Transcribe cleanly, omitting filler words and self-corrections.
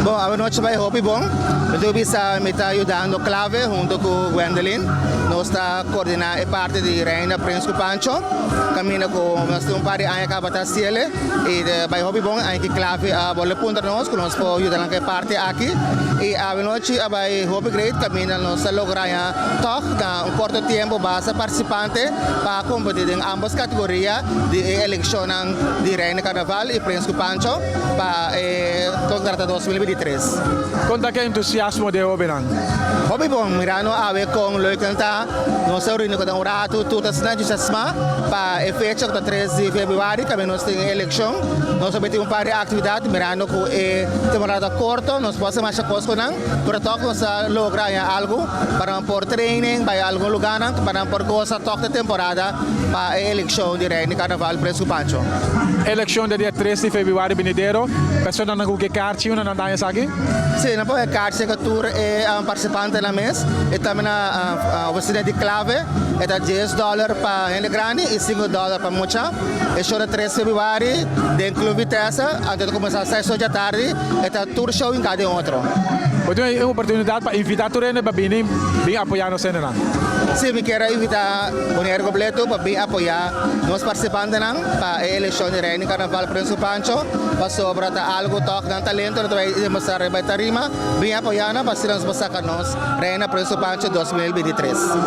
Bon, anochi a bai hopi bon. Mi ta bisa mi ta yudando Clave hunto ku Gwendolyn. Nos ta koordiná e parti di Reina Prins ku Pancho. Kaminda ku nos tin un par di aña kaba ta hasiel i ta bai hopi bon. Aña ki Clave a bolbe puntra nos ku nos por yuda nan ku e parti aki. I anochi a bai hopi great kaminda nos a logra haña tòg na un korto tiempo basta partisipante pa kompetí den ambos kategoria di e elekshonnan di Reina Karnaval i Prins ku Pancho pa e kontrata 2023. Kon ta ku e entusiasmo di e hóbennan? Hopi bon, mirando awe kon leuk nan ta. Nos a reuni ku nan un ratu, tur ta asina entusiasmá pa e fecha ku ta 3 di febrüari kaminda nos tin e elekshon. Nos a tin un par di aktividat mirando ku e temporada ta korto, nos por hasi masha kos ku nan, pero tòg nos a logra haña algu pa nan por training, bai algun lugánan pa nan por gosa tòg e temporada pa e elekshon di Reina Karnaval Prins ku Pancho. Elekshon ta dia 3 di febrüari binidero. Personanan ku ke karchi unda nan ta haña esaki? Sí, nan por haña karchi ku tur e partisipantenan mes. E tambe na ofisina di Clave. E ta $10 pa hende grandi i $5 pa mucha. E show ta 3 febrüari den Club Vitesse. Anto ta kuminsá 6 or dja tardi. E ta tur show hinká den otro. Bo tin e oportunidat pa invitá tur hende pa bini bin apoyá nos hendenan. Sí, mi kier a invitá Bonaire kompleto pa bin apoyá nos partisipantenan pa e elekshon di Reina Karnaval Prins ku Pancho, pasobra ta algu tòg nan talento nan ta bai demostrá riba e tarima. Bin apoyá nan pa asina nos por saka nos Reina Prins ku Pancho 2023.